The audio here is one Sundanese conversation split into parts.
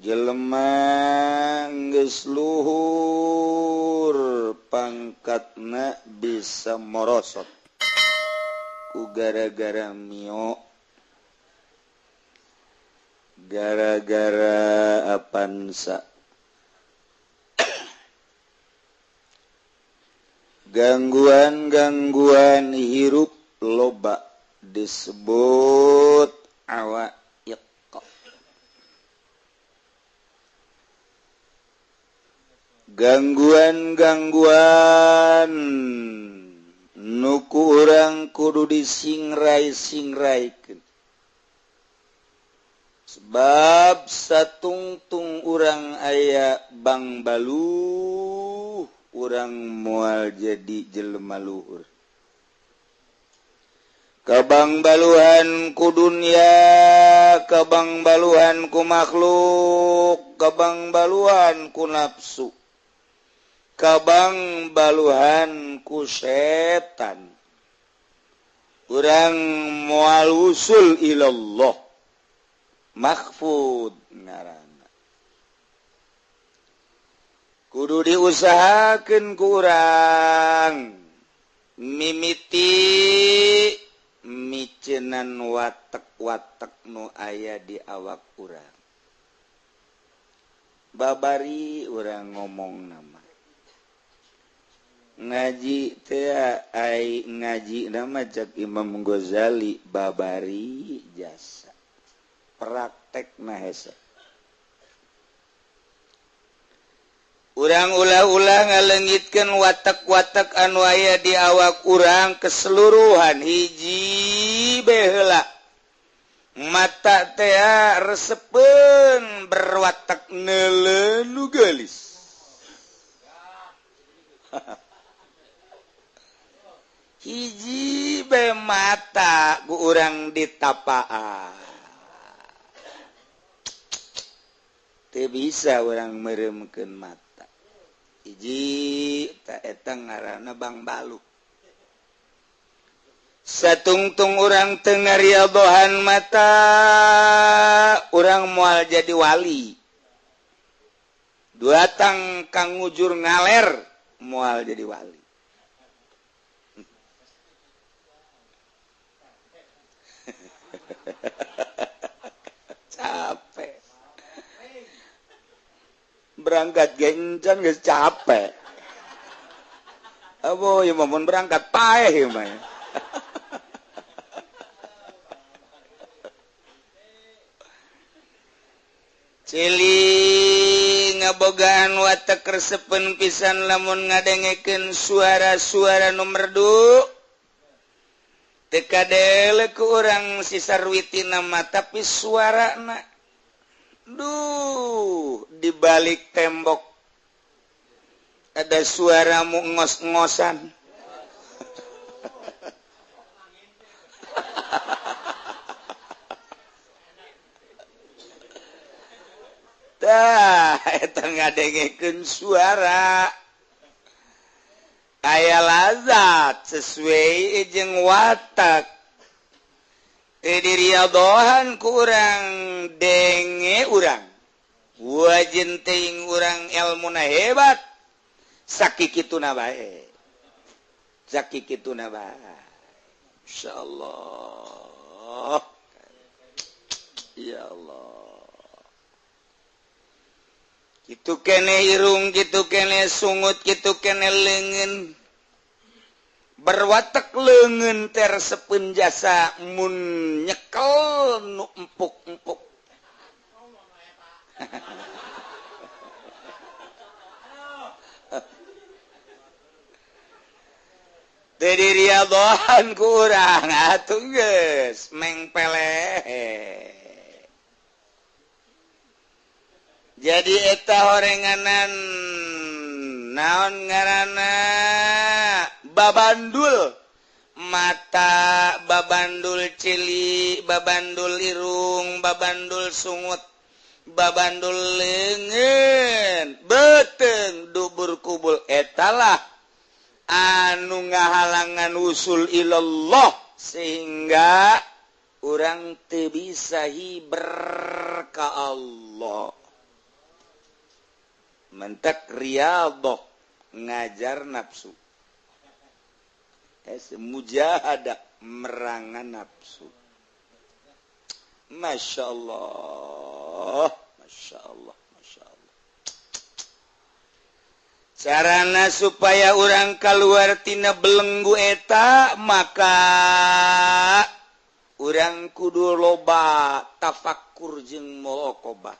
Jelema geus luhur pangkatna bisa morosot ku gara-gara mio, gara-gara apansa. Gangguan-gangguan hirup loba disebut awaiq. Gangguan-gangguan nu ku urang kudu disingrai-singraikeun. Sebab satungtung urang aya bangbaluh, urang moal jadi jelema luhur. Kabangbaluhan ku dunya, kabangbaluhan ku makhluk, kabangbaluhan ku nafsu, kabangbaluhan ku setan. Urang moal usul ilallah mahfud ngaranna. Kudu diusahakeun ku urang mimiti micenan watek-watek nu aya di awak urang. Babari urang ngomong nama ngaji teh ai ngaji nama cek Imam Ghazali babari jasa praktek na hese. Urang ulah-ulah ngalengitkeun watak-watak anu aya di awak urang keseluruhan hiji bae heula. Mata teh resepeun berwatak neuleuh nu geulis. Hiji bae mata ku urang ditapaan. Teu bisa urang meureumkeun mata. Hiji ta eta ngaranna bangbaluh. Satungtung urang teu ngariadohan mata, urang moal jadi wali. Duatang kang ngujur ngaler moal jadi wali. Capek. Berangkat gencan geus capek. Abo ieu mah mun berangkat paeh ieu mah. Cili ngabogaan watek resepeun pisan lamun ngadengekeun suara-suara nu merdu. Teu kadele ku urang si sarwitina mah tapi suarana duh, di balik tembok ada suara mu ngos-ngosan. Tah, eta ngadengekeun suara. Aya lazat sesuai jeung watak. Diriadohan ku urang denge urang wajin teuing urang ilmuna hebat sakikituna bae, sakikituna bae. Insyaallah ya Allah. Kitu kene irung, kitu kene sungut, kitu kene leungeun. Berwatek leungeun teh resepeun jasa mun nyekel nu empuk-empuk. Teu diriadohan ku urang atuh geus mengpeleh. Jadi eta horenganan naon ngaranna babandul mata, babandul cili, babandul irung, babandul sungut, babandul leungeun, beuteung dubur kubul. Etalah anu ngahalangan usul ilallah sehingga urang teu bisa hiber ka Allah. Mentak riyadhah ngajar nafsu. Mujahadah merangan nafsu. Masya Allah, Masya Allah, Masya Allah. Carana supaya orang keluar tina belenggu eta maka urang kudu loba tafakur jeung muraqabah.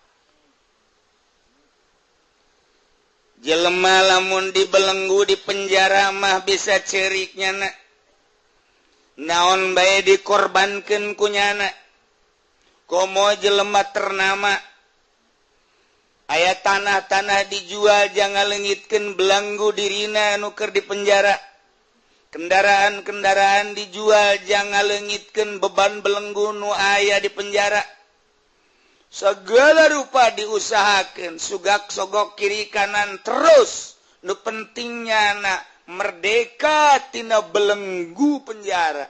Jelema lamun dibelenggu di penjara mah bisa ceriknya na. Naon bae dikorbankeun ku nyana. Komo jelema ternama aya tanah-tanah dijual jangan leungitkeun belenggu dirina nu keur di penjara. Kendaraan-kendaraan dijual jangan leungitkeun beban belenggu nu aya di penjara. Segala rupa diusahakan sugak sogok kiri kanan terus nu pentingnya na merdeka tina belenggu penjara.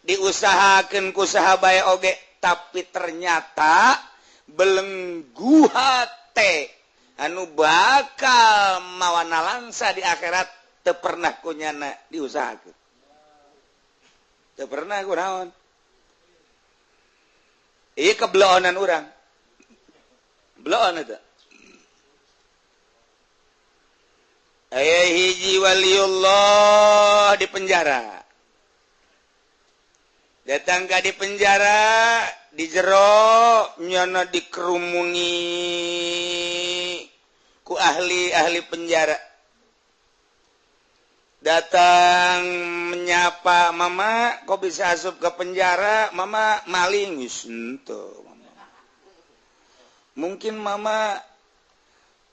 Diusahakan ku saha bae oge, tapi ternyata belenggu hate anu bakal mawana langsa di akhirat teu pernah ku nyana diusahakeun. Teu pernah ku naon. Ieu kebeloonan urang. Beloon eta. Aya hiji waliullah di penjara. Datang ka di penjara, di jero nyana dikerumuni ku ahli-ahli penjara. Datang menyapa, "Mama, kok bisa asup ke penjara?" "Mama maling." Geus henteu. Mungkin mama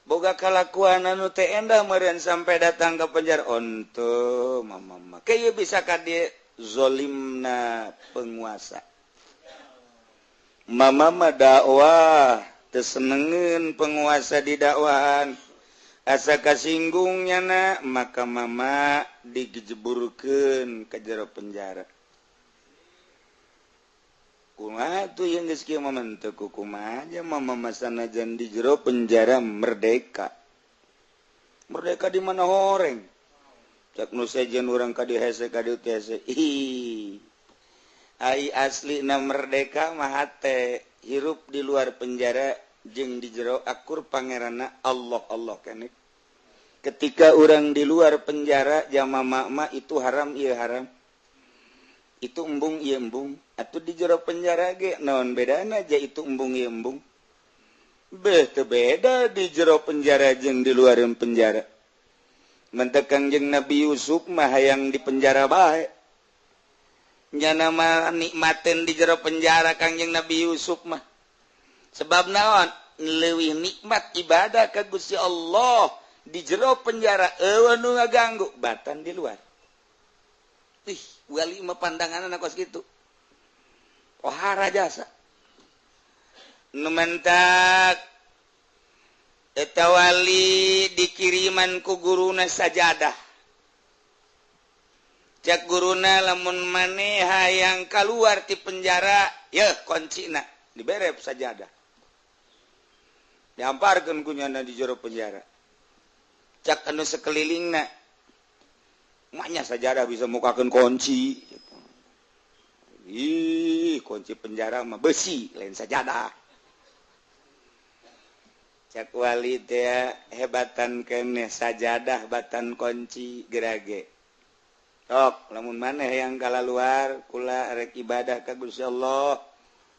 boga kalakuan anu teu endah meureun sampai datang ke penjara. Onto mama mah kieu bisa ka dieu zolimna penguasa. Mama mah dakwah teu senengeun penguasa di dakwahan. Asa kasinggung nyana maka mama digejeburkeun ka jero penjara. Kumaha tuh yang geus kieu mah teu kumaha aja mama masanajan di jero penjara merdeka. Merdeka di mana horeng? Cak nu sejen urang ka dieu hese ka dieu teh hese. Ih. Ai aslina merdeka mah hate hirup di luar penjara jeung di jero akur pangeranna Allah Allah keneh. Ketika urang di luar penjara jama mama itu haram ieu haram. Itu embung ieu embung. Atuh di jero penjara ge naon bedana aja itu embung ieu embung. Beh teu beda di jero penjara jeung di luar penjara. Mentek Kangjeng Nabi Yusuf mah hayang di penjara bae. Nyana mah nikmateun di jero penjara Kangjeng Nabi Yusuf mah. Sebab naon? Leuwih nikmat ibadah ka Gusti Allah di jero penjara eueuh nu ngaganggu batan di luar. Ih, wali mah pandanganna kos kitu. Ohara jasa. Nu mentak eta wali dikiriman ku guruna sajadah. Cak guruna lamun maneh hayang kaluar ti penjara, yeuh kuncina dibere sajadah. Diamparkeun ku nyana di jero penjara. Cak anu sekelilingna, maknya sajadah bisa mukakeun kunci. Ih, kunci penjara mah besi, lain sajadah. Cak wali teh hebatan keneh sajadah batan kunci gerage. Tok, lamun maneh yang kalaluar kula rek ibadah ka Gusti Allah,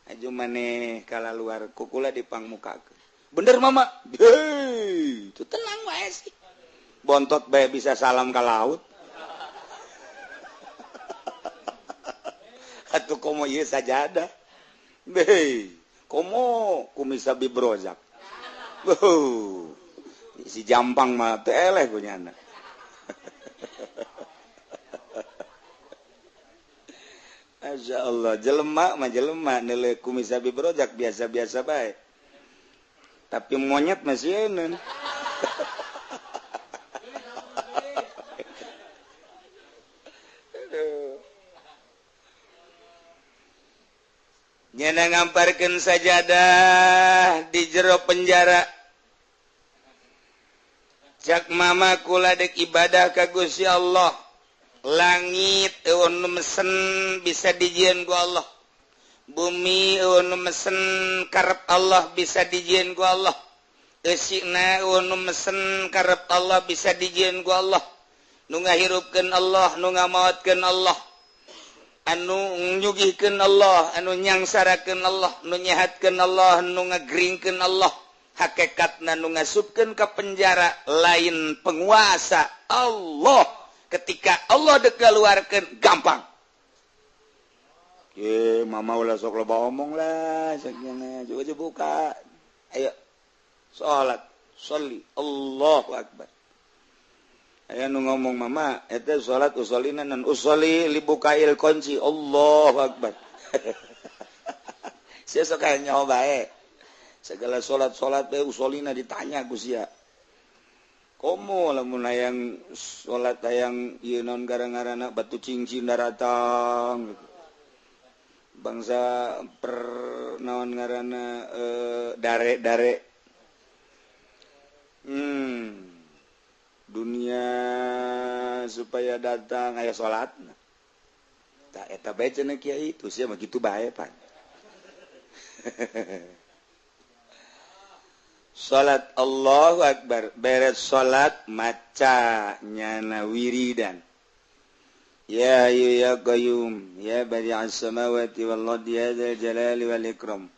aju maneh kalaluar ku kula dipangmukakeun. Bener mama? Hei, itu tenang wae sih. Bontot bae bisa salam ka laut. Atuh komo ieu sajadah. Hei, komo kumisa bibrozak. Wuh, si jampang mah teu eleh ku nyana. Masya Allah, jelema mah jelema neuleuh kumisa bibrozak biasa-biasa bae. Tapi monyet masih eun. Nyana ngamparkeun sajadah di jero penjara. Cak mama kula dek ibadah ka Gusti Allah. Langit eueuh nu mesen bisa dijieun ku Allah. Bumi eueuh nu mesen karep Allah bisa dijieun ku Allah. Eusina eueuh nu mesen karep Allah bisa dijieun ku Allah. Nu ngahirupkeun Allah, nu ngamaotkeun Allah. Anu nyugihkeun Allah, anu nyangsarakeun Allah, nu nyehatkeun Allah, nu ngageringkeun Allah. Hakikatna nu ngasupkeun ka penjara lain penguasa Allah. Ketika Allah dek keluarkeun gampang. Ye, mama ulah sok loba omong lah, sakjana coba buka. Ayo salat, sholli, Allahu akbar. Aya nu ngomong mama, eta salat usolina nan usolli libukail kunci, Allahu akbar. Sia sok aya nyaho bae. Segala salat-salat bae usolina ditanya ku sia. Komo lamun hayang salat hayang ieu naon gara-garana batu cincin daratang gitu. Bangsa per naon ngaranna dare-dare. Dunia supaya datang aya salatna. Tah eta bae cenah kiai itu sia mah kitu bae pan. Salat Allahu Akbar, beres salat maca nyana wiridan. Ya hayyu ya qayyum ya badi'as samawati wal ardi ya dzal jalali wal ikram.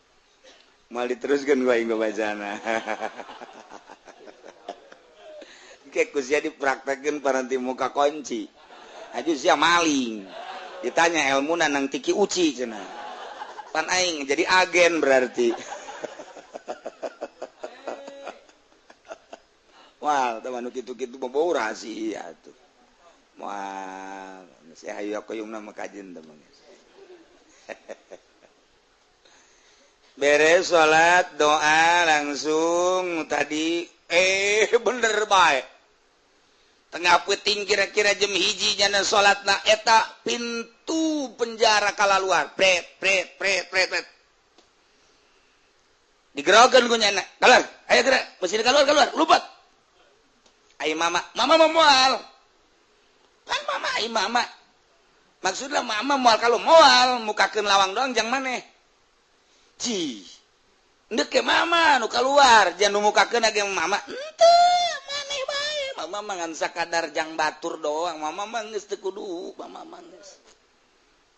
Moal diteruskeun ku aing bacana. Ke ku sia dipraktekeun paranti muka kunci. Aju sia maling. Ditanya ilmuna nang tiki uci cenah. Pan aing jadi agen berarti. Wah, teman kitu-kitu bau rahasia tuh. Wah, saya hayu aku yung nama kajian teman. Beres sholat doa langsung tadi bener baik. Tengah peting kira-kira jam 1 jana sholat na eta pintu penjara kalaluar. Pret pret pret pret pret. Digerokan ku nyana. Keluar, ayo gerak, mesti keluar keluar, lupat. Ai mama, mama mau moal. Kan mama ai mama. Maksudnya mama moal kalau moal mukakeun lawang doang jang maneh. Ci. Ndek ke mama nu keluar, jangan nu mukakeun age mama. Henteu, maneh bae. Mama mah ngan sakadar jang batur doang. Mama mah geus teu kudu, mama mah geus.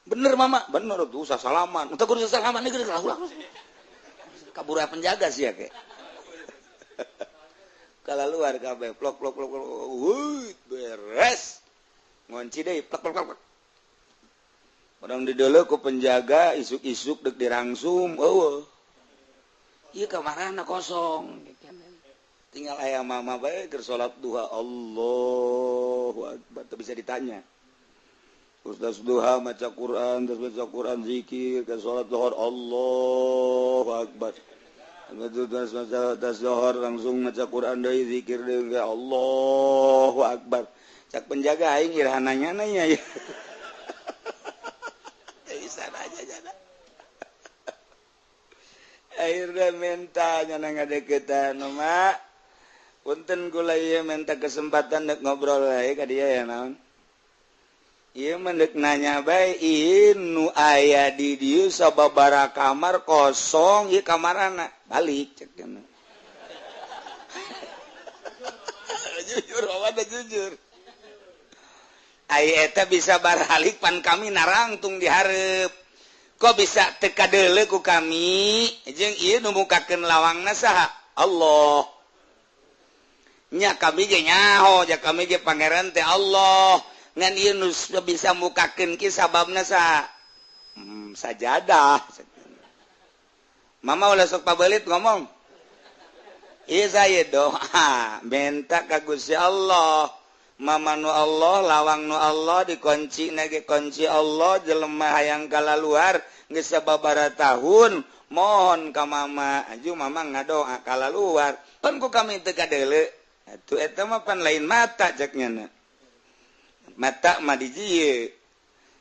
Bener mama, bener tuh usah salaman. Teu kudu salaman geus ulah. Kabur penjaga sia ke. Kalau luar kabeh plok plok plok plok, wuih beres ngunci deui plok plok plok. Orang dideuleu ku penjaga isuk-isuk dek dirangsum eueuh. Ieu kamarana kosong. Tinggal aya mama bae keur salat duha Allahu akbar teu bisa ditanya. Ustaz duha maca Quran, terus baca Quran zikir ke salat zuhur Allahu akbar. Tas zuhur langsung maca Quran deui zikir deui Allahu akbar. Cak penjaga aing iraha nanya ya. Teu bisa nanya jana. Akhirna menta nyana ngadeukeutan mak. Punten kula ieu menta kesempatan dek ngobrol wae ka dieu ya naon. Ieu mah deuk nanya bae ieu nu aya di dieu sababaraha kamar kosong ieu kamarana. Balik cek cenah. Jujur awan jujur. Ai eta bisa baralik pan kami narangtung dihareup. Kok bisa teu kadeuleu ku kami jeung ieu nu mukakeun lawangna saha? Allah. Nya kami ge nyaho, ja kami ge pangeran teh Allah. Ngan ieu nu bisa mukakeun ki sababna saha? Sajadah. Mama ulah sok pabelit ngomong. Iya saya doa minta ka Gusti Allah. Mama nu Allah, lawang nu Allah dikunci nage kunci Allah jelema hayang kalaluar geus sababaraha tahun mohon ka mama aju mama ngadoa kalaluar. Pan ku kami teu kadeuleu. Atuh eta mah pan lain mata cek nyana. Mata mah di dieu.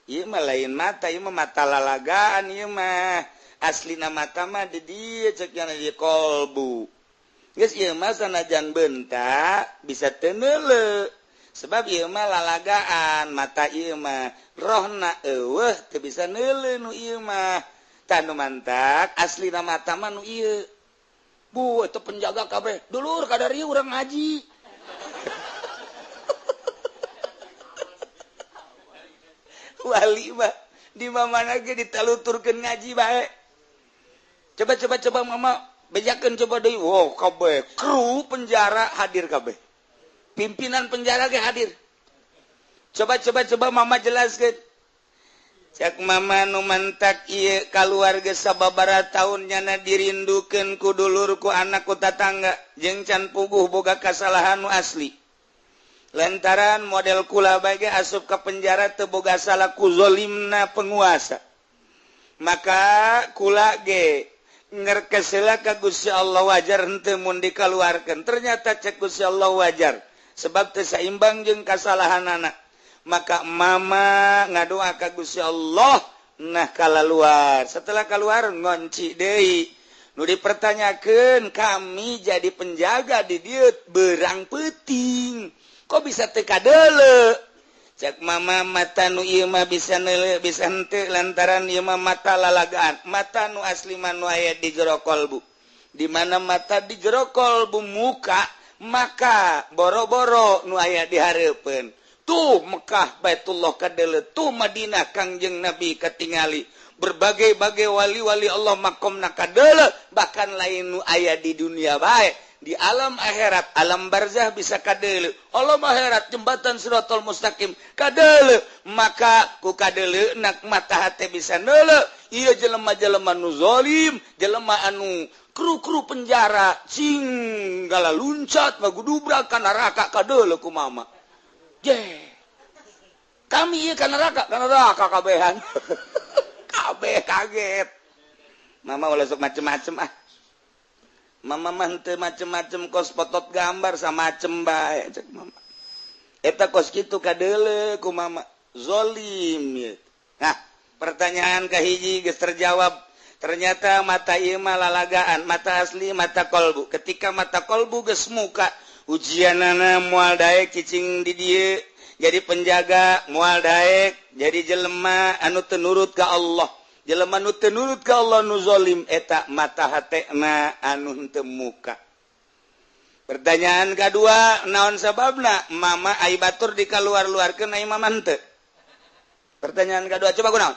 Ieu mah lain mata, ieu mah mata lalagaan ieu mah. Aslina mata mah di dieu cek nyana di kolbu. Geus ieu mah sanajan bentak bisa teu neuleu. Sebab ieu mah lalagaan mata ieu mah rohna eueuh teu bisa neuleu nu ieu mah. Tah nu mantak aslina mata mah nu ieu. Bu itu penjaga kabeh dulur kadari urang ngaji. Wali mah di mana ge ditaluturkeun ngaji bae. Coba coba coba mama bejakeun coba deui. Wow kabeh kru penjara hadir kabeh. Pimpinan penjara ge hadir. Coba coba coba mama jelaskeun. Cek mama nu mantak ieu kaluarga sababaraha taun nyana dirindukeun ku dulur ku anak ku tatangga jeung can puguh boga kasalahan nu asli. Lantaran model kula bae asup ka penjara teu boga salah ku zolimna penguasa. Maka kula ge ngerkesela ka Gusti Allah wajar henteu mun dikaluarkeun. Ternyata cek Gusti Allah wajar sebab teu saimbang jeung kasalahanana. Maka mama ngadoa ka Gusti Allah nah kalaluar. Setelah keluar ngonci deui. Nu dipertanyakeun kami jadi penjaga di dieu berang peuting. Kok bisa teu kadeuleu? Cek mama mata nu ieu mah bisa neuleu bisa henteu lantaran ieu mah mata lalagaan. Mata nu asli mah nu aya di jero kolbu. Di mana mata di jero kolbu muka maka boro-boro nu aya di hareupeun. Tuh Mekah Baitullah kadeuleu, tuh Madinah Kangjeng Nabi katingali. Berbagai-bagai wali-wali Allah makomna kadeuleu, bahkan lain nu aya di dunia bae, di alam akhirat, alam barzah bisa kadeuleu. Alam akhirat jembatan Siratal Mustaqim kadeuleu, maka ku kadeuleu nak mata hate bisa neuleu. Ieu jelema-jelema nu zalim, jelema anu kru-kru penjara cing gala luncat magudubrak ka neraka kadeuleu ku mama. Kami ieu ka neraka kabehan. Kabeh kaget. Mama ulah sok macem-macem ah. Mama mah henteu macem-macem kos potot gambar samacem bae cek mama. Eta kos kitu kadeuleu ku mama. Zolim ieu. Nah, pertanyaan kahiji geus terjawab. Ternyata mata ieu mah lalagaan, mata asli mata kolbu. Ketika mata kolbu geus muka ujianana moal daek cicing di dieu jadi penjaga moal daek jadi jelema anu teu nurut ka Allah. Jelema nu teu nurut ka Allah nu zalim eta mata hatena anu henteu muka. Pertanyaan kadua naon sababna mama ai batur dikaluar-luarkeun ai mama henteu? Pertanyaan kadua coba kunaon?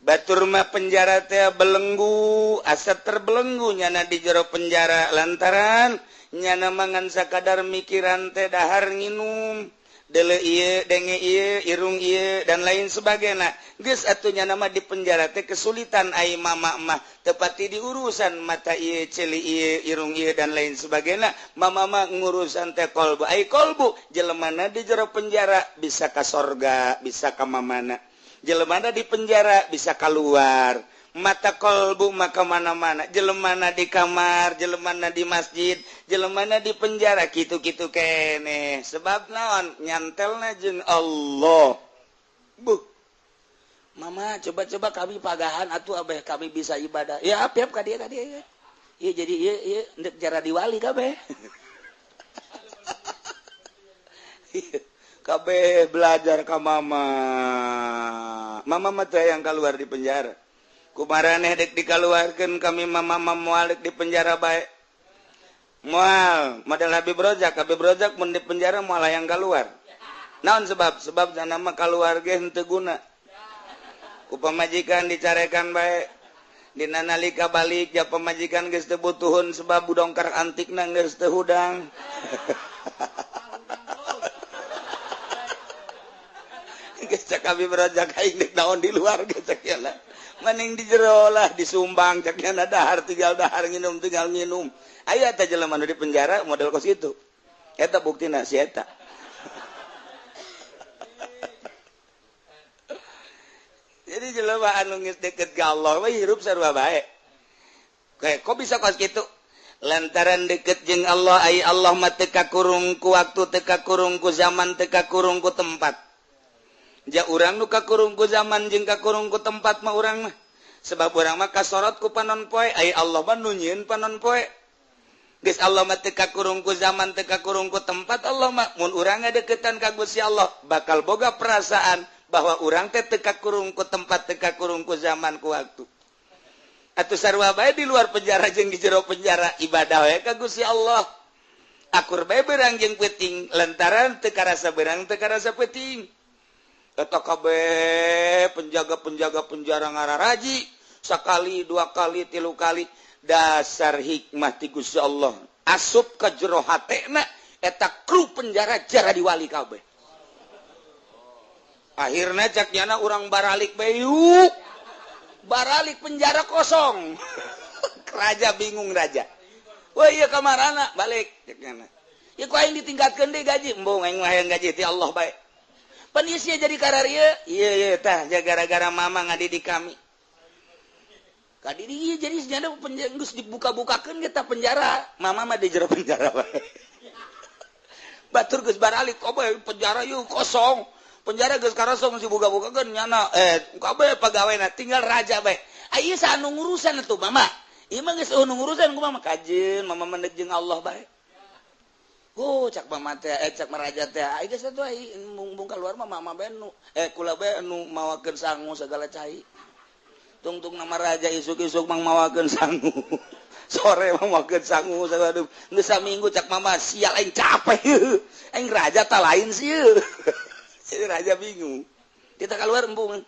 Batur mah penjara teh belenggu, asa terbelenggu nyana di jero penjara lantaran nyana mangan sakadar mikiran teh dahar nginum dele ieu denge ieu irung ieu dan lain sebagainya. Geus atuh nyana mah di penjara teh kesulitan ai mama mah tepati di urusan mata ieu ceuli ieu irung ieu dan lain sebagainya. Mama mah ngurusan teh kolbu, ai kolbu jelemana di jero penjara bisa ka sorga bisa ka mamana, jelemana di penjara bisa keluar. Mata kolbu maka mana-mana, jelemana di kamar, jelemana di masjid, jelemana di penjara kitu-kitu kene. Sebab naon nyantelna jeung Allah. Buh. Mama coba-coba kami pagahan atuh abeh kami bisa ibadah. Ya apiap ka dieu ka dieu. Ieu jadi ieu ieu ndek jara diwali kabeh. Kabeh belajar ka mama. Mama mah teh yang keluar di penjara. Kumaraneh dek dikaluarkeun kami mama moal dek di penjara bae. Moal model Habib Rozak, Habib Rozak mun di penjara moal hayang keluar. Naon sebab? Sebab nama keluar ge henteu guna. Ku pamajikan dicarekan bae. Dina nalika balik ja pamajikan geus teu butuhun sebab budongkar antikna geus teu hudang. Geus cak Habib Rozak aing dek naon di luar geus cak lah. Mending di jero lah disumbang cak nyana dahar tinggal dahar nginum tinggal nginum. Aya teh jelema nu di penjara model kos kitu. Eta buktina si eta. Jadi jelema anu geus deket ka Allah mah hirup sarua bae. Kayak kok bisa kos kitu? Lantaran deket jeung Allah ai Allah mah teu kakurung ku waktu, teu kakurung ku zaman, teu kakurung ku tempat. Ja urang nu kakurung ku zaman jeung kakurung ku tempat mah urang mah. Sebab urang mah kasorot ku panon poe, ai Allah mah nu nyieun panon poe. Geus Allah mah teu kakurung ku zaman, teu kakurung ku tempat. Allah mah mun urang ngadeukeutan ka Gusti Allah bakal boga perasaan bahwa urang teh teu kakurung ku tempat, teu kakurung ku zaman, ku waktu. Atuh sarua bae di luar penjara jeung di jero penjara, ibadah we ka Gusti Allah. Akur bae beurang jeung peuting lantaran teu karasa beurang, teu karasa peuting. Eta kabeh penjaga-penjaga penjara ngararaji sakali, dua kali, tilu kali. Dasar hikmah ti Gusti Allah asup ka jero hatena eta kru penjara jara diwali kabeh. Akhirnya cak nyana urang baralik bae yuk, baralik penjara kosong. Raja bingung, raja. Wah, iya kamarana balik cak nyana. Ya ku aing ditingkatkeun deui gaji, embung, aing mah hayang gaji ti Allah bae. Pan ieu sia jadi kararieu. Iya iya tah gara-gara mama ngadidik kami. Kadiri ieu jadi senyana penjara geus dibuka-bukakeun kita penjara. Mama mah di jero penjara bae. Batur geus baralik kabeh penjara yeuh kosong. Penjara geus karosong dibuka-bukakeun nyana kabeh pegawena tinggal raja bae. Ieu saha nu ngurusan atuh mama? Ieu mah geus nu ngurusan ku mama kajeun, mama mendek jeung Allah bae. Oh, cak mama teh, cak maraja teh, ai geus atuh ai mung keluar mah mama bae nu kula bae nu mawakeun sangu segala cai. Tungtung nama raja isuk-isuk mang mawakeun sangu. Sore mawakeun sangu segala. Geus saminggu cak mama sial aing capek. Aing raja ta lain sih. Si raja bingung. Kita keluar embung.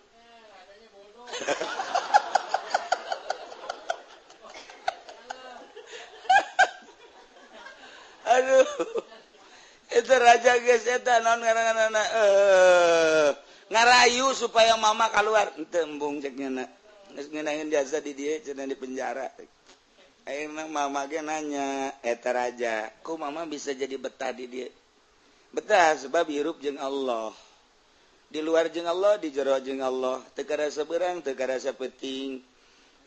Aduh. Itu raja geus eta naon ngaranna ngarayu supaya mama keluar. Henteu embung cek nya. Geus ngeunaheun jasa di dieu cenah di penjara. Ayeuna mama ge nanya eta raja, ku mama bisa jadi betah di dieu? Betah sebab hirup jeung Allah. Di luar jeung Allah, di jero jeung Allah, teu karasa beurang, teu karasa peuting.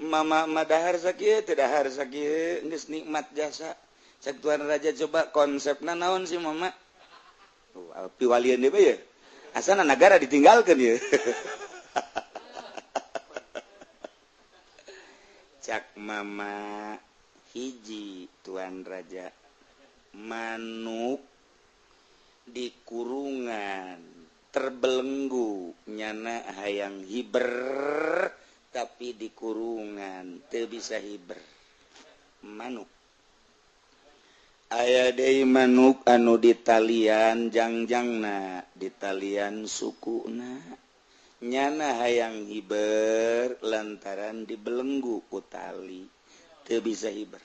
Mama mah dahar sakieu, teu dahar sakieu, geus nikmat jasa. Cek tuan raja coba konsepna naon sih mama? Piwalian deui bae ya. Asana nagara ditinggalkeun ieu. Cak mama hiji tuan raja, manuk di kurungan terbelenggu nyana hayang hiber tapi di kurungan teu bisa hiber. Manuk aya deui manuk anu ditalian jangjangna, ditalian sukuna, nyana hayang hiber lantaran dibelenggu ku tali teu bisa hiber.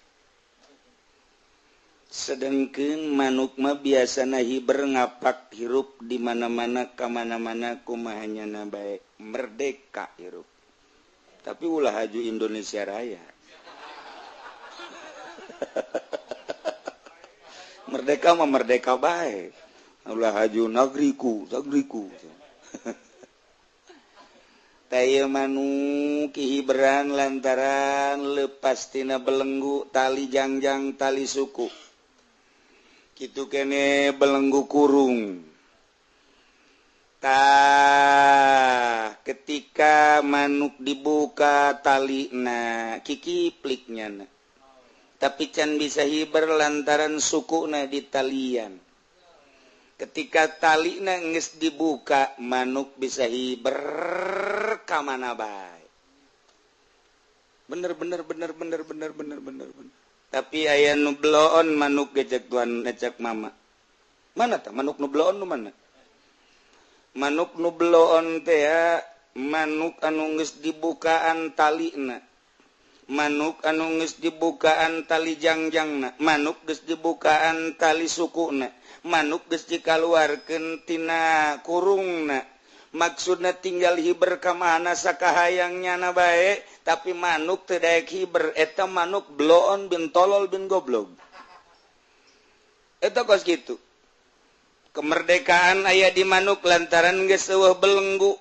Sedengkeun manuk mah biasana hiber ngapak hirup di mana-mana ka mana-mana kumaha nyana bae, merdeka hirup. Tapi ulah haju Indonesia Raya. Merdeka mah merdeka bae. Ulah haju nagriku, nagriku. Taya manuk hiberan lantaran lepas tina belenggu tali jangjang tali suku. Kitu kene belenggu kurung. Tah ketika manuk dibuka talina kikipliknya na. Tapi can bisa hiber lantaran sukuna di talian. Ketika talina geus dibuka manuk bisa hiber ka mana bae. Bener bener bener bener bener bener bener bener. Tapi aya nu bloon manuk gejek tuan ngecek mama. Mana tah manuk nu bloon nu mana? Manuk nu bloon teh ya manuk anu geus dibukaan talina. Manuk anu geus dibukaan tali jangjangna, manuk geus dibukaan tali sukuna, manuk geus dikaluarkeun tina kurungna. Maksudna tinggal hiber ka mana sakahayang nyana bae, tapi manuk teu daek hiber, eta manuk bloon bin tolol bin goblog. Eta kos kitu. Kemerdekaan aya di manuk lantaran geus eueuh belenggu.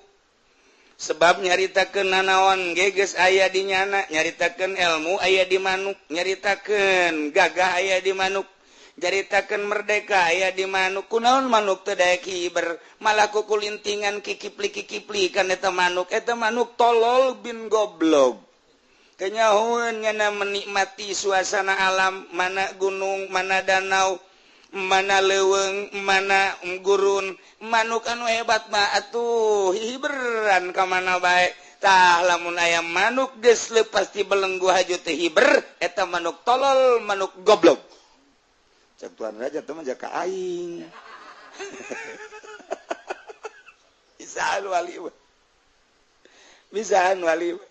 Sebab nyaritakeun nanaon ge geus aya di nyana, nyaritakeun ilmu aya di manuk, nyaritakeun gagah aya di manuk, nyaritakeun merdeka aya di manuk. Kunaon manuk teu daek hiber, malah kukulintingan kikipli-kikipli kan eta manuk tolol bin goblog. Kenyahoeun nyana menikmati suasana alam, mana gunung, mana danau, mana leuweung, mana gurun. Manuk anu hebat mah atuh hiberan ka mana bae. Tah lamun aya manuk geus leupas ti belenggu haju teh hiber, eta manuk tolol, manuk goblok. Cek Tuan Raja teh mah jaka aing. Bisaan wali mah. Bisaan wali mah.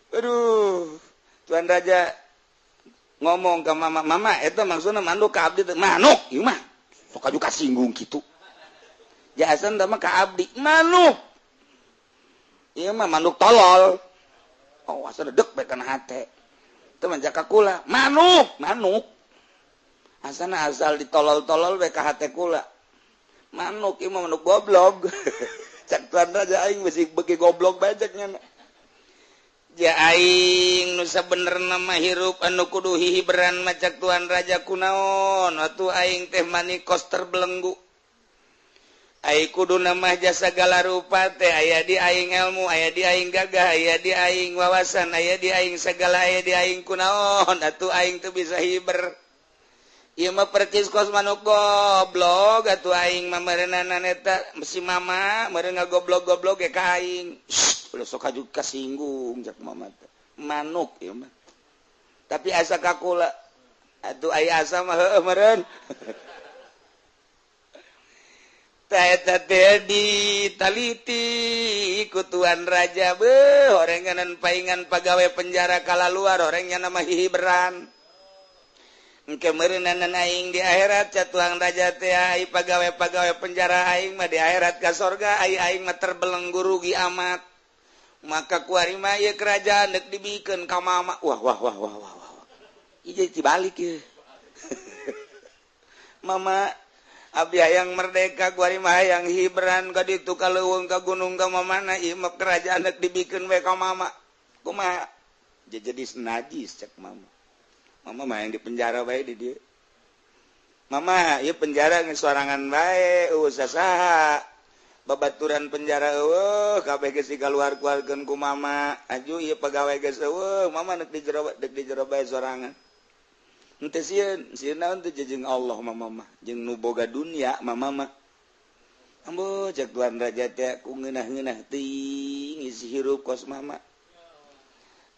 Aduh, Tuan Raja ngomong ke mama, mama eta maksudna manuk ka abdi teh manuk ieu mah. Sok aju kasinggung kitu. Jahasan teh mah ka abdi manuk. Ieu mah manuk tolol. Oh, asa dedek bae kana hate. Teu mah jaka kula, manuk, manuk. Asana asal ditolol-tolol bae ka hate kula. Manuk ieu mah manuk goblok. Cak Tuan Raja aing beusi beuki goblok bae cek nya. Ja aing nu sabenerna mah hirup anu kudu hihiberan mah cak Tuan Raja kunaon atuh aing teh manikos terbelenggu. Ai kuduna mah jasa segala rupa teh aya di aing ilmu, aya di aing gagah, aya di aing wawasan, aya di aing segala, aya di aing kunaon atuh aing teu bisa hiber. Ieu mah percis kos manuk goblok atuh aing mah meureunana eta si mama meureun ngagoblok-goblok ge ka aing. Ulah sok aju kasinggung cak mama teh. Manuk ieu mah. Tapi asa ka kula atuh aya asa mah heueuh meureun. Tah eta teh ditaliti ku Tuan Raja beuh horenganan paingan pagawe penjara kalaluar horeng nya mah hihiberan. Engke meureunana aing di akhirat ca Tuan Raja teh ai pagawe-pagawe penjara aing mah di akhirat ka sorga ai aing mah terbelenggu rugi amat. Maka kuari mah ieu kerajaan deuk dibikeun ka mama. Wah wah wah wah wah wah. Ieu jadi dibalik ieu. Mama abdi hayang merdeka kuari mah hayang hiberan ka ditu ka leuweung ka gunung ka mamana ieu mah kerajaan deuk dibikeun we ka mama. Kumaha? Jadi najis cek mama. Mama mah yang di penjara bae di dieu. Mama ieu penjara geus sorangan bae eueuh sasaha. Babaturan penjara eueuh kabeh geus dikaluar-keluarkeun ku mama. Aju ieu pagawe geus eueuh, mama deuk di jero deuk di jero bae sorangan. Henteu sieun, sieun naon teh jeung Allah mama mah, jeung nu boga dunia mama mah. Ambo cek Tuan Raja teh ku ngeunah-ngeunah teuing ngisi hirup kos mama.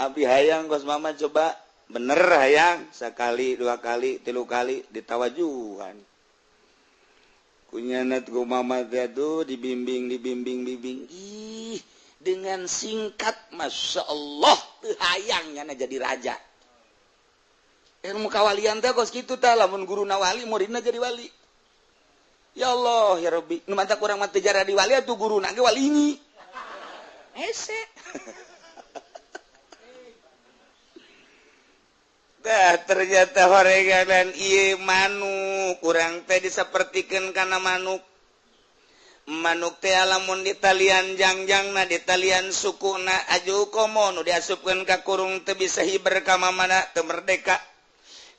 Abdi hayang kos mama coba bener hayang sekali dua kali tilu kali ditawajuhan kunyanat ku mama teh tuh dibimbing dibimbing bimbing ih dengan singkat masya Allah teu hayang nyana jadi raja. Ilmu kawalian teh kos kitu tah lamun guruna wali muridna jadi wali. Ya Allah ya Rabbi nu mantak urang mah teu jadi wali atuh guruna ge wali ini hese. Dah ternyata horeganan ieu manuk urang teh disapertikeun kana manuk. Manuk teh lamun ditalian jangjangna ditalian sukuna aju komo nu diasupkeun ka kurung teu bisa hiber ka mamana teu merdeka.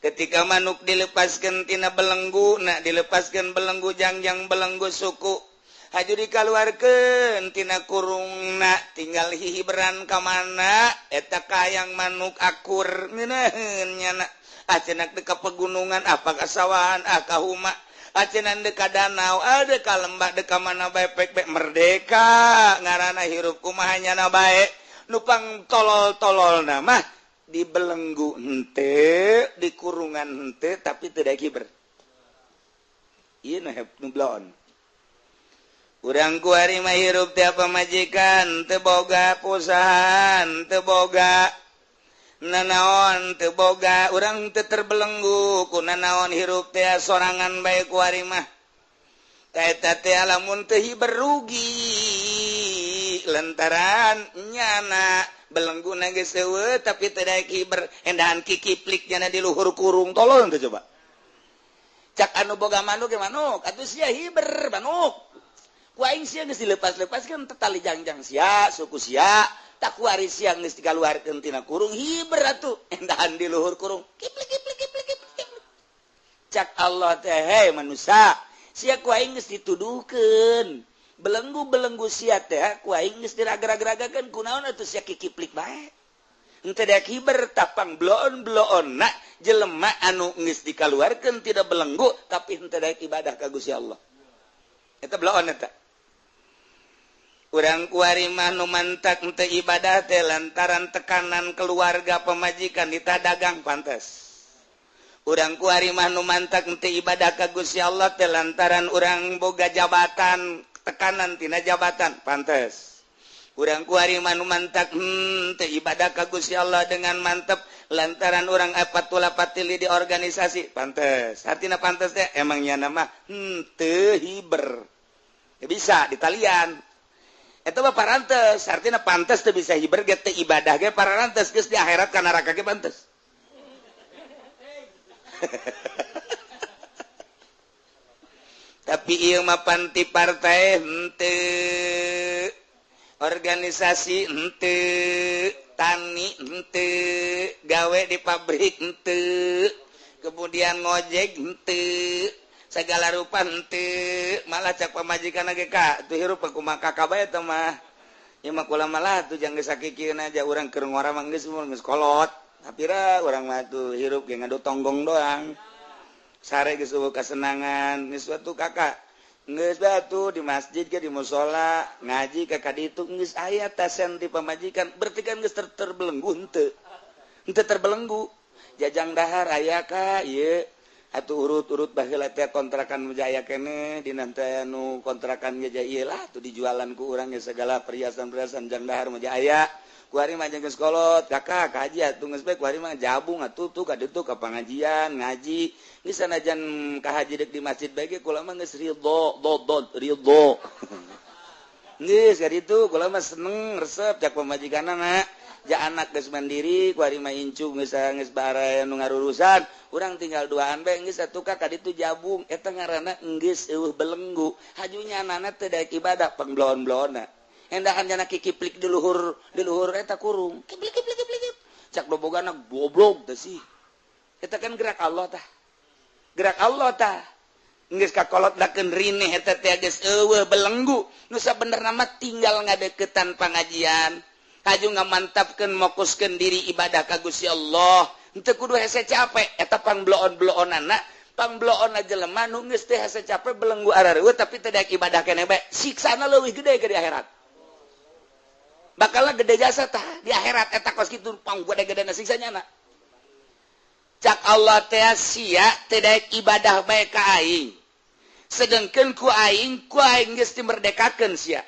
Ketika manuk dilepaskeun tina belenggu na dilepaskeun belenggu jangjang belenggu suku haju dikaluarkeun tina kurungna tinggal hihiberan ka mana eta kayang manuk akur ngeunaheun nyana acenah teu ka pegunungan apa ka sawahan ah ka huma acenah deuk ka danau ah deuk ka lembah deuk ka mana bae pek pek merdeka ngaranna hirup kumaha nyana bae nu pang tolol-tololna mah dibelenggu henteu di kurungan henteu tapi teu daek hiber ieu nu bloon. Urang kuari mah hirup teh pamajikan teu boga perusahaan teu boga nanaon teu boga urang teu terbelenggu ku nanaon hirup teh sorangan bae kuari mah. Eta teh lamun teu hiber rugi lantaran nyana belengguna geus eueuh tapi teu daek hiber endahan kikiplik nyana di luhur kurung tolol teh coba. Cak anu boga manuk ge manuk atuh sia hiber manuk. Ku aing sia geus dilepas-lepaskeun teh tali jangjang sia suku sia tak kuari sia geus dikaluarkeun tina kurung hiber atuh endahan di luhur kurung kiplik kiplik kiplik kiplik. Cak Allah teh hei manusia sia ku aing geus dituduhkeun belenggu-belenggu sia teh ku aing geus diraga-ragakeun kunaon atuh sia kikiplik bae. Henteu daek hiber tapang bloon-bloonna jelema anu geus dikaluarkeun tidak belenggu tapi henteu daek ibadah ka Gusti Allah. Eta bloon eta. Urang kuari mah nu mantak henteu ibadah teh lantaran tekanan keluarga pemajikan ditadagang pantes. Urang kuari mah nu mantak henteu ibadah ka Gusti Allah teh lantaran urang boga jabatan, tekanan tina jabatan pantes. Urang kuari mah nu mantak teu ibadah ka Gusti Allah dengan mantep lantaran urang patula patili di organisasi pantes. Artina pantes teh emang nyana mah teu hiber. Ya bisa ditalian. Eta mah parantes, artina pantes teu bisa hiber ge teu ibadah ge parantes geus di akhirat ka neraka ge pantes. Tapi ieu mah panti partai henteu, organisasi henteu, tani henteu, gawe di pabrik henteu, kemudian ngojek henteu, segala rupa henteu, malah cak pamajikan ge ka tuh hirup kumaha kakak bae teh mah. Ieu mah kula malah tuh jang geus sakikieun aja urang keur ngora mah geus geus kolot. Tapi ra urang mah tuh hirup ge ngadu tonggong doang. Sare geus eueuh kasenangan, geus atuh kakak. Geus batu di masjid ke di musola ngaji ka kaditu geus aya tasen di pamajikan, berarti kan geus terbelenggu henteu. Henteu terbelenggu. Jajang dahar aya ka ieu atuh urut-urut baheula teh kontrakan jaya keneh dina teh anu kontrakan ge ieu lah tuh dijualan ku urang ge segala perhiasan-perhiasan jang dahar mah aya. Kuari mah geus kolot kakak kaji atuh geus bae kuari mah jabung atuh tuh ka ditu ka pangajian ngaji geus sanajan ka haji deuk di masjid bae ge kula mah geus ridho dodod ridho geus ka ditu kula mah seneng resep cak pamajikanna ja anak geus mandiri kuari mah incu geus geus baraya nu ngarurusan urang tinggal duaan bae geus atuh ka ditu jabung eta ngaranna geus eueuh belenggu hajunya anana teu daek ibadah pangbloon-bloonna endahan jana kikiplik di luhur eta kurung kiplik kiplik kiplik cak dobogana goblok teh sih eta kan gerak Allah tah gerak Allah tah geus kakolot dakeun rineh eta teh geus eueuh belenggu nu sabenerna mah tinggal ngadeukeutan pangajian haju ngamantapkeun mokuskeun diri ibadah ka Gusti Allah henteu kudu hese capek eta pangbloon-bloonana pangbloon jelema nu geus teh hese capek belenggu arareueuh tapi teu daek ibadah keneh bae siksana leuwih gede ke di akhirat bakal gede jasa tah di akhirat eta kos kitu pang gede-gedena siksanya na cak Allah teh sia teu daek ibadah bae ka aing sedengkeun ku aing geus dimerdekakeun sia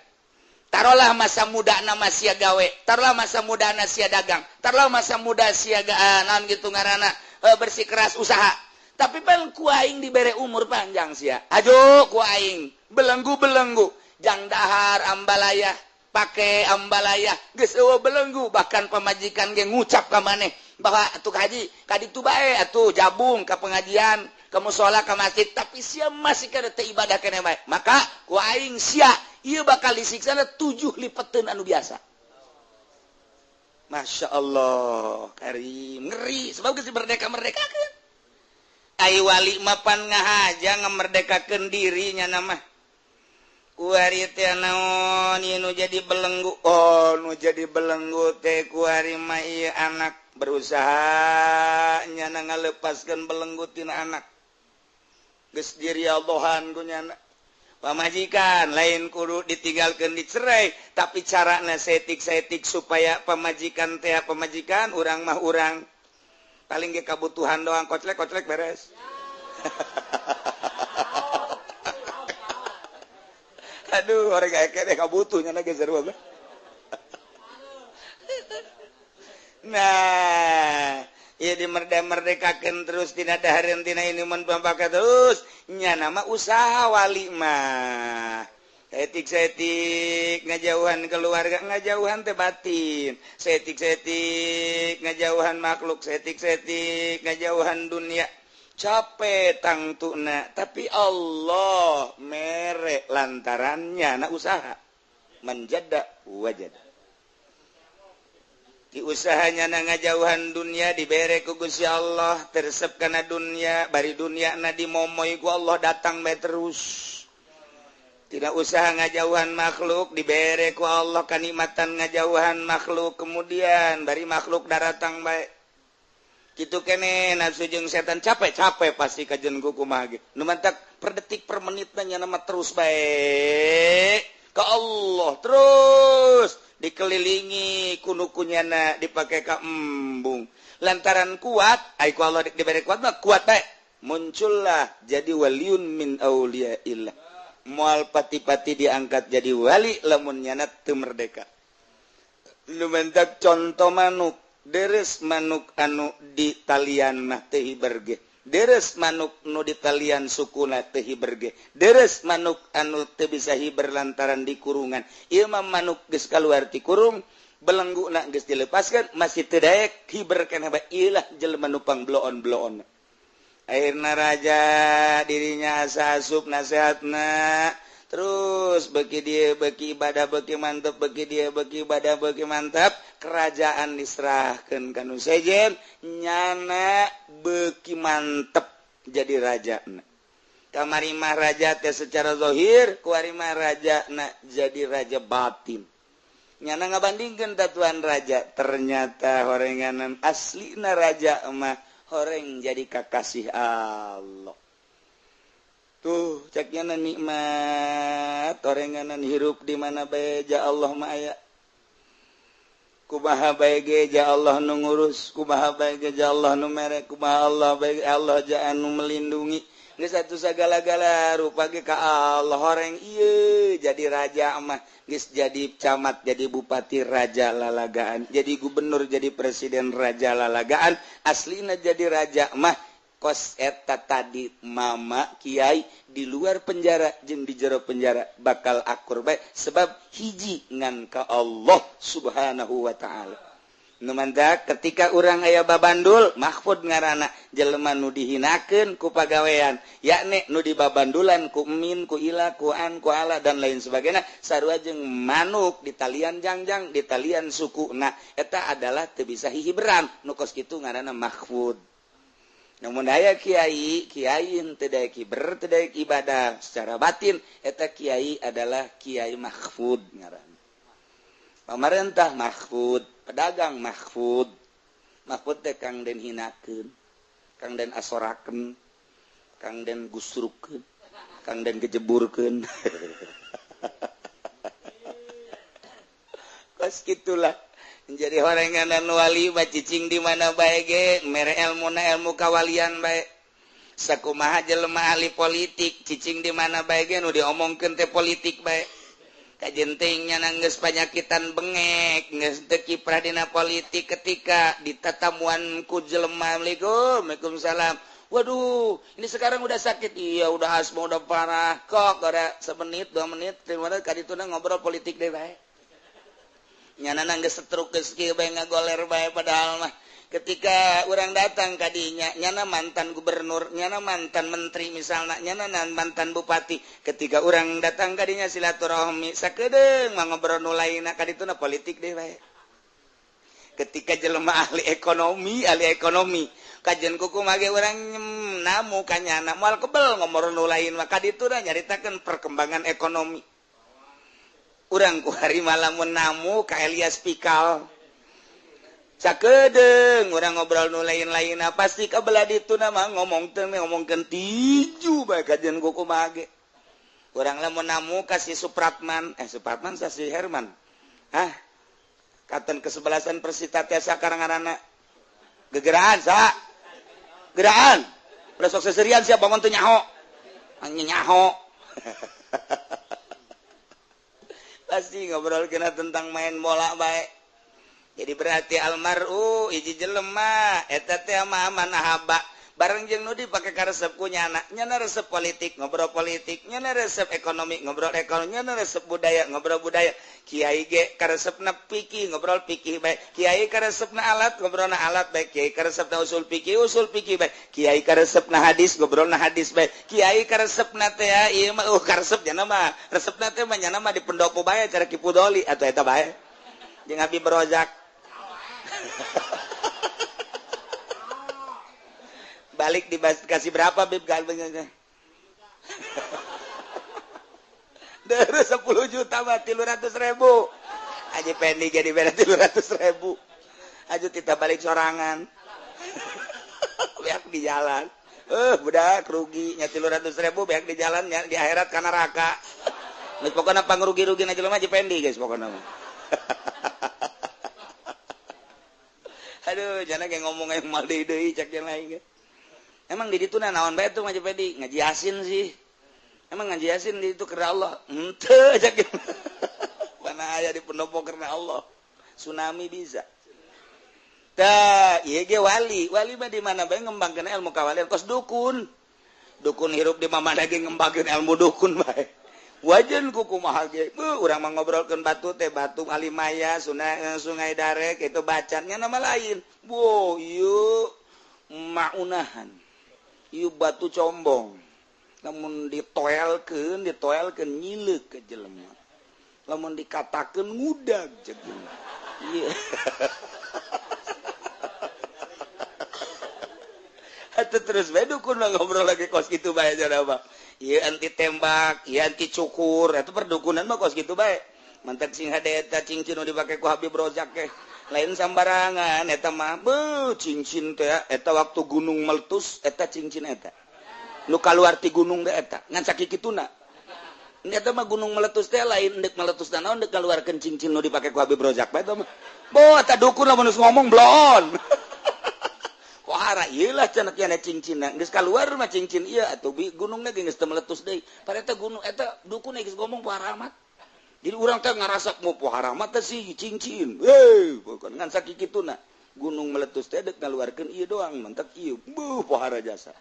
tarolah masa muda na sia gawe tarolah masa muda na sia dagang tarolah masa muda sia naon kitu ngaranna bersikeras usaha tapi pan ku aing dibere umur panjang sia ajo ku aing belenggu-belenggu jang dahar ambalaya pake ambalaya geus eueuh belenggu bahkan pamajikan ge ngucap ka maneh bahwa atuh haji ka ditu bae atuh jabung ka pengajian ka musala ka masjid tapi sia masih kana teu ibadah keneh bae maka ku aing sia ieu bakal disiksana 7 lipeteun anu biasa. Masya Allah karim ngeri sebab geus merdeka-merdekakeun ai wali mah pan ngahaja ngamerdekakeun dirinya mah kuari teh naon ieu nu jadi belenggu oh nu jadi belenggu teh kuari mah ieu anak berusaha nyana ngalepaskeun belenggu tina anak geus diriallohan ku nyana pamajikan lain kudu ditinggalkeun dicerai tapi carana setik-setik supaya pamajikan teh pamajikan urang mah urang paling ge kabutuhan doang koclek-koclek beres. Aduh, orang kayak kene kabutuhnya lagi seru banget. Nah, ieu dimerdeka-merdekakeun terus tina dahareun tina ini mun pambaka terus nya nama usaha wali mah. Setik-setik ngajauhan keluarga, ngajauhan teh batin. Setik-setik ngajauhan makhluk, setik-setik ngajauhan dunia. Capek tangtuna tapi Allah mere lantarannya na usaha menjada wajada di usahanya na ngajauhan dunia dibere ku Gusti Allah teresep kana dunia bari dunia na dimomoy ku Allah datang bae terus Tidak usah ngajauhan makhluk dibere ku Allah kanikmatan ngajauhan makhluk, kemudian dari makhluk daratang baik gitu kene nafsu jeung setan capek-capek pasti kajen ku kumaha ge nu mantak per detik per menit nya nama terus baik ke Allah terus dikelilingi kunu kunyana dipakai ka embung lantaran kuat ai ku Allah dibere kuat mah kuat bae muncullah jadi waliun min auliyaillah. Moal pati-pati diangkat jadi wali lamun nyana teu merdeka. Nu mentak contoh manuk, deres manuk anu di talian mah teu hiber ge. Deres manuk nu di talian sukuna teu hiber ge. Deres manuk anu teu bisa hiber lantaran di kurungan. Ieu mah manuk geus kaluar ti kurung, belengguna geus dilepaskan masih teu daek hiber keneh bae. Ieu lah jelema nu pang bloon-bloon. Akhirna raja dirinya asa asup nasihatna terus bagi dia bagi ibadah bagi mantap bagi dia bagi ibadah bagi mantap kerajaan diserahkan ka nu sejen nyana beki mantep jadi raja. Kamari mah raja teh secara zahir, kuari mah raja na jadi raja batin. Nyana ngabandingkeun tatuan raja, ternyata horenganan aslina raja mah horeng jadi kakasih Allah. Tuh ceknya nikmat horenganan hirup di mana bae ja Allah mah aya. Kumaha bae ge ja Allah nu ngurus, kumaha bae ge ja Allah nu mere, kumaha Allah bae Allah ja anu melindungi. Geus atuh sagala-gala rupa ge ka Allah horeng ieu jadi raja mah geus jadi camat jadi bupati raja lalagaan, jadi gubernur jadi presiden raja lalagaan, aslina jadi raja mah kos eta tadi mama kiai di luar penjara jeung di jero penjara bakal akur bae sebab hiji ngan ka Allah Subhanahu wa taala. Nu mantak ketika urang aya babandul mahfud ngaranna jelema nu dihinakeun ku pagawean yakni nu dibabandulan ku min ku ila ku an ku ala dan lain sebagainya sarua jeung manuk di talian jangjang di talian sukuna eta adalah teu bisa hihiberan nu kos kitu ngaranna mahfud. Namun aya kiai kiai teu daek hiber teu daek ibadah secara batin eta kiai adalah kiai mahfud ngaranna. Pamarentah mahfud, pedagang mahfud. Mahfud teh kang den hinakeun, kang den asorakeun, kang den gusrukeun, kang den gejeburkeun. Kos kitulah. Jadi horenganan wali mah cicing di mana bae ge mere elmuna ilmu kawalian bae. Sakumaha jelema ahli politik cicing di mana bae ge nu diomongkeun teh politik bae. Kajentingnya nangges panyakitan bengek geus teu kiprah dina politik ketika ditatamuan ku jelema assalamualaikum waalaikumsalam. Waduh, ini sekarang udah sakit. Iya, udah asma udah parah. Kok ada semenit, 2 menit, 3 menit kadituna ngobrol politik deh bae. Nyana nangges setruk geus kieu bae ngagoler bae padahal mah ketika orang datang kadinya nyana mantan gubernur, nyana mantan menteri misalnya, nyana mantan bupati. Ketika orang datang kadinya silaturahmi sakedeung mah ngobrol nu lainna kadituna politik deh bae. Ketika jelema ahli ekonomi kajian kuku mage urang namu ka nyana moal kebel ngobrol nu lain mah kadituna nyaritakeun perkembangan ekonomi. Urang ku hari malam namu ka Elias Pikal sakedeung urang ngobrol nu lain-lain pasti kabelah dituna mah ngomong teh ngomongkeun tiju bae kajian kuku mage. Urang lamun namu ka si Supratman, Supratman sa si Herman. Hah? Katen kesebelasan Persita teh sakarang ngaranna. Gegeraan sa. Geraan. Ulah sok seserian sia bangun teu nyaho. Anjing nyaho. Pasti ngobrol kena tentang main bola bae. Jadi berarti almaru hiji jelema eta teh mah manahaba bareng jeung nu dipake karesep ku nyana, nyana resep politik ngobrol politik, nyana resep ekonomi ngobrol ekonomi, nyana resep budaya ngobrol budaya. Kiai ge karesepna fikih ngobrol fikih bae, kiai karesepna alat ngobrolna alat bae, kiai karesepna usul fikih bae, kiai karesepna hadis ngobrolna hadis bae, kiai karesepna teh ieu mah karesep nyana mah resepna teh mah nyana mah di pendopo bae cara Ki Pudoli atuh eta bae jeung Habib Rozak. Balik dikasih berapa Bib galbengnya? Terus 10 juta mah 300.000. Haji Pendi jadi beda 300.000. Aju kita balik sorangan. Beak di jalan. Budak rugi nya 300.000 beak di jalan nya di akhirat ka neraka. Geus pokona pangrugi-rugi na jelema Haji Pendi guys pokona mah. Aduh, jangan kayak ngomong yang mal deui cek yang lain. Emang di ditu naon bae tuh Haji Pendi? Ngaji Yasin sih. Emang ngaji Yasin di itu karena Allah? Henteu cek. Mana aya di pendopo karena Allah. Tsunami bisa. Tah, ieu ge wali. Wali mah di mana bae ngembangkeun ilmu kawalian kos dukun. Dukun hirup di mana ge ngembangkeun ilmu dukun bae. Wajan ku kumaha ge. Beuh, urang mah ngobrolkeun batu teh batu Alimaya, sungai Darek itu bacannya nama lain. Wo, ieu maunahan. Ieu batu combong. Lamun ditoelkeun nyileuk ke jelema. Lamun dikatakeun ngudag jeung ieu. Atuh terus bae dukun mah ngobrol lagi kos kitu bae cenah mah. Ieu anti tembak, ieu anti cukur, eta perdukunan mah kos kitu bae. Mantak sing hade eta cincin nu dipake ku Habib Rozak ge. Lain sambarangan eta mah beuh cincin teh eta waktu gunung meletus eta cincin eta. Nu kaluar ti gunung teh eta ngan sakikituna. Eta mah gunung meletus teh lain deuk meletus naon deuk kaluarkeun cincin nu dipake ku Habib Rozak bae eta mah. Boh eta dukun lamun geus ngomong bloon. Pohara ieu lah cenah kieu cincinna geus kaluar mah cincin ieu atuh gunungna ge geus teu meletus deui. Padahal eta gunung eta dukun geus ngomong pohara amat. Jadi urang teh ngarasa mau pohara amat teh sih cincin. Heuh, bukan ngan sakikituna. Gunung meletus teh deuk ngaluarkeun ieu doang mentek ieu. Beuh pohara jasa.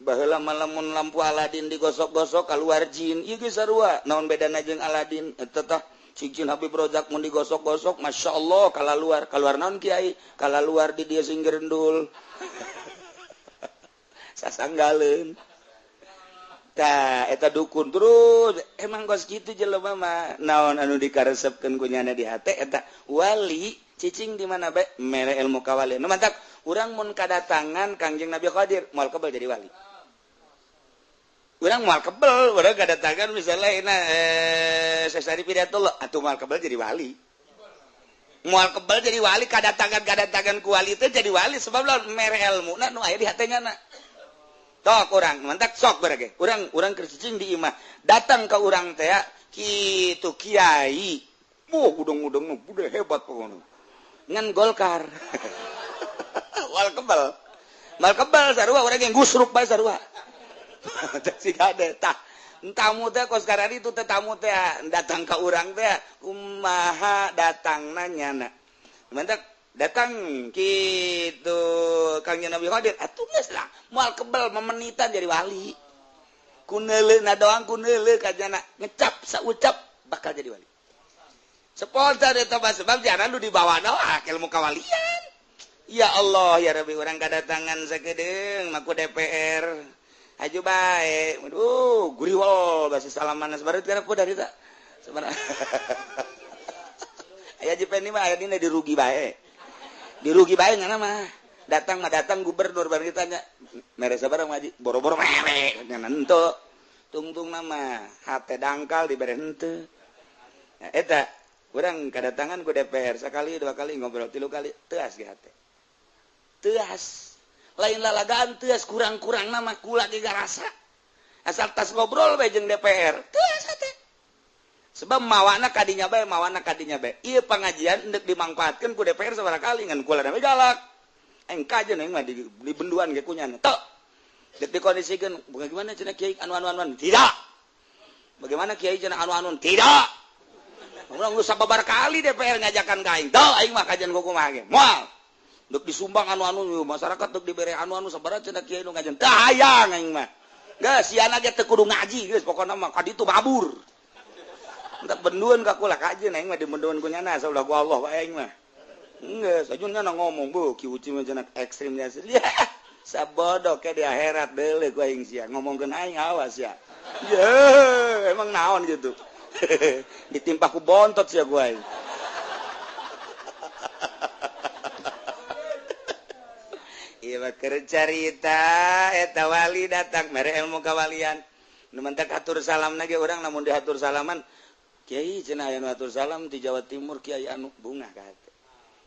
Baheula mah lamun lampu Aladin digosok-gosok kaluar jin ieu geus sarua. Naon bedana jeung Aladin? Eta tah cincin Habib Rozak mun digosok-gosok Masya Allah kalaluar. Kaluar naon kiai? Kalaluar di dia sing gerendul. Sasanggaleun. Tah eta dukun terus emang kos kitu jelema mah. Naon anu dikaresepkeun ku nyana di hate eta wali cicing di mana bae mere ilmu kawalian. Nu mantak urang mun kadatangan Kangjeng Nabi Khadir moal kebel jadi wali. Urang moal kebel, urang kadatangan misalnya ina Syekh Hidayatullah atuh moal kebel jadi wali. Moal kebel jadi wali kadatangan ku wali teh jadi wali sebab lamun mere ilmuna nu aya di hate nyana. Tok urang mantak sok berage. Urang keur cicing di imah, datang ka urang teh kitu kiai. Wah, udang-udang nu bude hebat pokona. Ngan Golkar. Moal kebel. Moal kebel sarua urang yang gusruk bae sarua. Si kade tah tamu teh kos karari itu teh tamu teh datang ka urang teh kumaha datangna nyana. Mantak datang kitu Kangjeng Nabi Khadir atuh geus lah moal kebel memenitan jadi wali. Ku neuleuna doang ku neuleuh ka nyana ngecap saucap bakal jadi wali. Spontan eta mah sebab jaran nu dibawa ilmu kawalian. Ya Allah ya Rabbi urang kadatangan sakedeung mah ku DPR. Aju bae. Aduh, guriwol basi salaman sabareut kana ku dari ta. Sebenarnya. Aya Haji Pendi mah aya dina dirugi bae. Dirugi bae ngana mah. Datang mah datang gubernur bareng ditanya, mere sabaraha Haji? Boro-boro mere nya henteu. Tungtung nama hate dangkal dibere henteu. Nah, eta urang kadatangan ku DPR sekali dua kali ngobrol tilu kali teuas ge hate. Teuas. Lain lalagaan teuas kurang-kurang nama kula ge garasa. Asal tas ngobrol bae jeung DPR, teuas hate. Sebab mawana kadinya bae, mawana kadinya bae. Ieu pangajian endek dimangfaatkeun ku DPR sabaraha kali ngan kula da galak. Aing kajen aing mah di benduan ge kunyana. Tok. Dek dikondisikeun, bagaimana cenah kiai anu-anu-anu? Tidak. Bagaimana kiai cenah anu-anu? Tidak. Urang geus sababar kali DPR ngajakan ka aing. Tok aing mah kajian kumaha ge. Moal. Dek disumbang anu-anu masyarakat dek dibere anu-anu sabaraha cenah kiai nu ngajian. Teu hayang aing mah. Geus siana ge teu kudu ngaji geus pokona mah ka ditu mabur. Entak benduan ka kula kajeun aing mah di benduan ku nyana saeulah ku Allah bae aing mah. Geus ajeun nyana ngomong beuh ki uci mah cenah ekstrim nya. Sabodo ke di akhirat deuleu ku aing sia ngomongkeun aing awas ya. Ye, emang naon gitu. Ditimpa ku bontot sia ku aing. Ieu mah keur carita eta wali datang mere ilmu kawalian. Nu mantak atur salam lagi orang namun diatur salaman kiai cenah aya nu atur salam di Jawa Timur kiai anu bungah ka hate.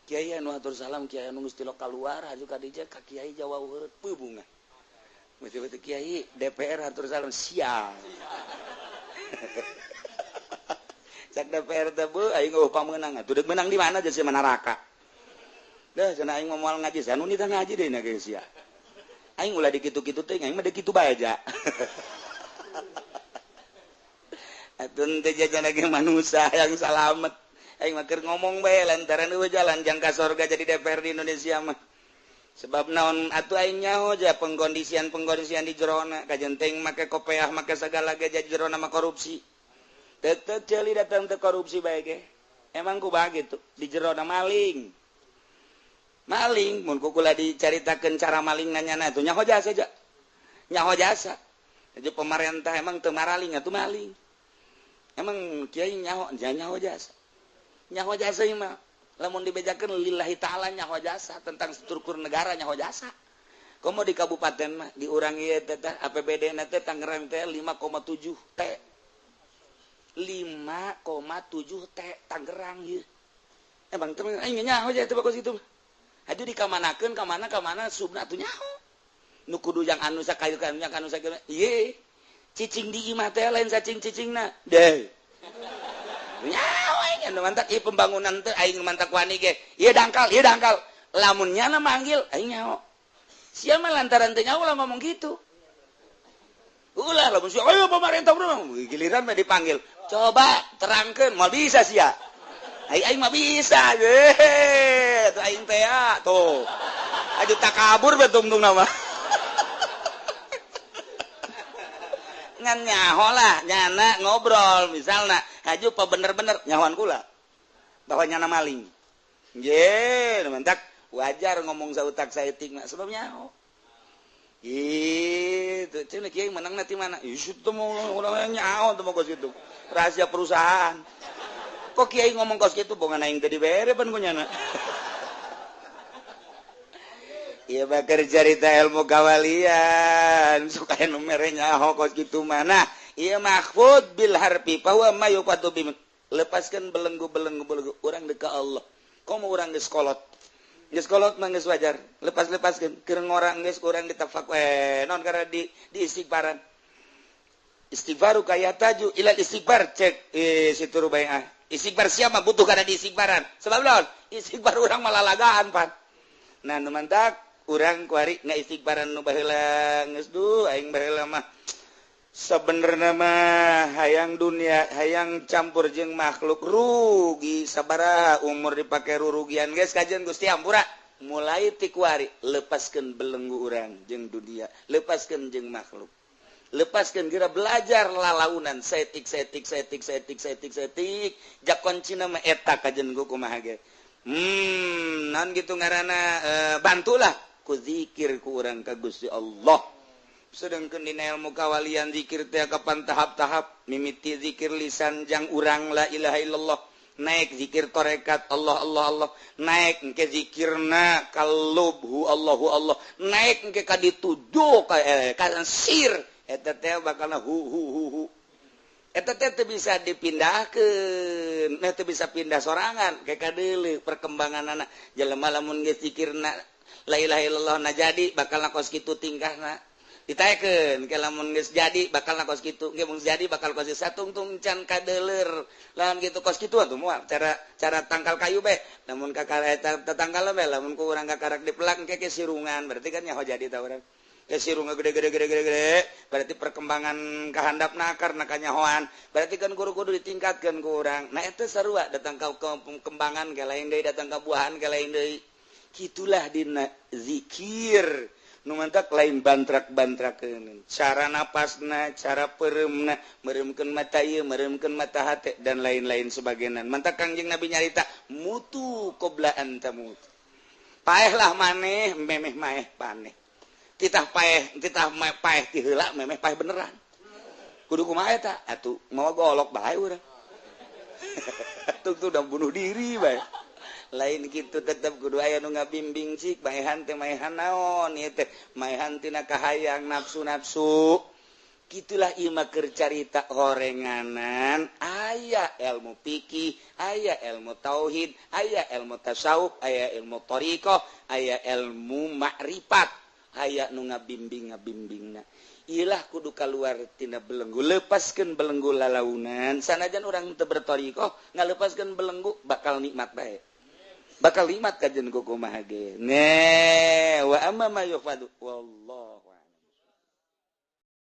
Kiai anu atur salam kiai anu geus tilok kaluar haju ka dieu ka kiai Jawa Heureut peuh bungah. Betul-betul kiai DPR atur salam sial. Cak DPR teh beuh aing eueuh pamenang atuh deuk menang di mana jeung si neraka. Dah cenah aing moal ngaji sanu nitah ngaji deui na ge sia. Aing ulah dikitu-kitu teh aing mah deuk kitu bae aja. Atun teh jajan lagi manusia yang salamet. Aing mah keur ngomong bae lantaran eueuh jalan jangka sorga jadi DPR di Indonesia mah. Sebab naon atuh aing nyaho ja pengkondisian-pengkondisian di jerona kajenteng make kopeah make sagala ge jadi jerona mah korupsi. Tetep ceuli datang teh korupsi bae ge. Emang kumaha gitu di jerona maling. Maling mun kukula dicaritakeun cara maling nanyana atuh nyaho jasa ja. Nyaho jasa. Jadi pemerintah emang teu maraling atuh maling. Emang kiai nyaho nyaho jasa. Nyaho jasa ieu mah lamun dibejakeun lillahi ta'ala nyaho jasa tentang struktur negara nyaho jasa. Komo di kabupaten mah di urang ieu teh APBD na teh Tangerang teh 5,7 T. 5,7 T Tangerang ieu. Emang teh aing nyaho jasa teh bagus itu. Aju dikamanakeun ka mana subna atuh nyaho. Nu kudu yang anu sakayu ka anu sakieu ieu. Cicing di imah teh lain sacing cicingna. Deh. Nyaho aing anu mantak ieu pembangunan teh aing mantak wani ge. Ieu dangkal, ieu dangkal. Lamun nyana manggil aing nyaho. Sia mah lantaran teh nyaho lah ngomong gitu. Ulah lamun sia ayo pemerintah bro, giliran mah dipanggil. Coba terangkeun moal bisa sia. Aing aing mah bisa. Ye, tuh aing teh ya, tuh. Aju takabur bae tungtung nama. Ngan nyaho lah nyana ngobrol misalna haju pa bener-bener nyahoan kula bahwa nyana maling. Nggih, mantak wajar ngomong sautak saeutik mah sebab nyaho. Gitu, cenah kiai menangna ti mana? Ih, teu mau urang nyaho teu mau kos kitu. Rahasia perusahaan. Kok kiai ngomong kos kitu bongan aing teu dibere pan ku nyana. Iya bakar cerita ilmu kawalian suka nu mere nyaho kos kitu mana. Iya mahfud bil harfi bahwa ma yuqadu bi lepaskan belenggu-belenggu belenggu urang deuk ka Allah. Komo urang geus kolot. Geus kolot mah geus wajar. Lepas-lepaskeun keur ngorang geus urang ditafak non karena di istighfaran. Istighfaru kaya taju ilal istighfar cek situ rubaiah. Istighfar siapa butuh karena di istighfaran. Sebab naon? Istighfar urang malalagaan pan. Nah nu mantak urang kuari nggak istighfaran nu baheula geus duh aing baheula mah sabenerna mah hayang dunia hayang campur jeung makhluk rugi sabaraha umur dipake rurugian geus kajian Gusti ampura mulai ti kuari lepaskeun belenggu urang jeung dunia lepaskeun jeung makhluk lepaskeun geura belajar lalaunan saeutik saeutik saeutik saeutik saeutik saeutik jak kuncina mah eta kajian ku kumaha ge. Non gitu ngarana bantulah ku zikir ku urang ka Gusti Allah. Sedangkeun dina ilmu kawalian zikir teh kapan tahap-tahap mimiti zikir lisan jang urang la ilaha illallah naik zikir tarekat Allah Allah Allah naik engke zikirna kalub hu Allahu Allah naik engke ka dituduh ka sir eta teh bakalna hu hu hu hu eta teh teu bisa dipindahkeun, nah teu bisa pindah sorangan kayak kadeuleu perkembanganana jelema lamun geus zikirna la ilaha illallah na jadi bakal kos kitu tingkahna ditaekeun ke lamun geus jadi bakal kos kitu ge mun jadi bakal kos satungtung can kadeuleur lamun kitu kos kitu atuh moal cara cara tangkal kayu bae lamun kakara eta tetangkal bae lamun ku urang kakarak dipelak engke ke sirungan berarti kan nyaho jadi ta urang kesirunga gede-gede gede-gede gede berarti perkembangan kehandapna karena kanyahoan berarti kan guru kudu ditingkatkan ku urang. Nah eta sarua datang ka perkembangan ka lain deui datang ka buahan ka lain deui kitulah dina zikir nu mantak lain bantrak-bantrakeun cara napasna cara peureumna meureumkeun mata ieu meureumkeun mata hate dan lain-lain sebagainya. Mantak Kangjeng Nabi nyarita mutu qabla an tamut paehlah maneh memeh maeh paneh titah paeh ti heula memeh paeh beneran kudu kumaha eta atuh mawa golok bae urang atuh tuh udah bunuh diri bae lain kitu tetep kudu aya nu ngabimbing cik maehan teh maehan naon ieu teh maehan tina kahayang nafsu-nafsu. Gitulah ima keur carita horenganan, aya ilmu fikih, aya ilmu tauhid, aya ilmu tasawuf, aya ilmu thoriqoh, aya ilmu makrifat, aya nu ngabimbing ngabimbingna. Ilah kudu keluar tina belenggu, lepaskan belenggu lalaunan. Sanajan orang teu berthoriqoh, ngalepaskan belenggu bakal nikmat bae, bakal nikmat kajen kumaha ge. Ne wa amma ma yufadu wallah.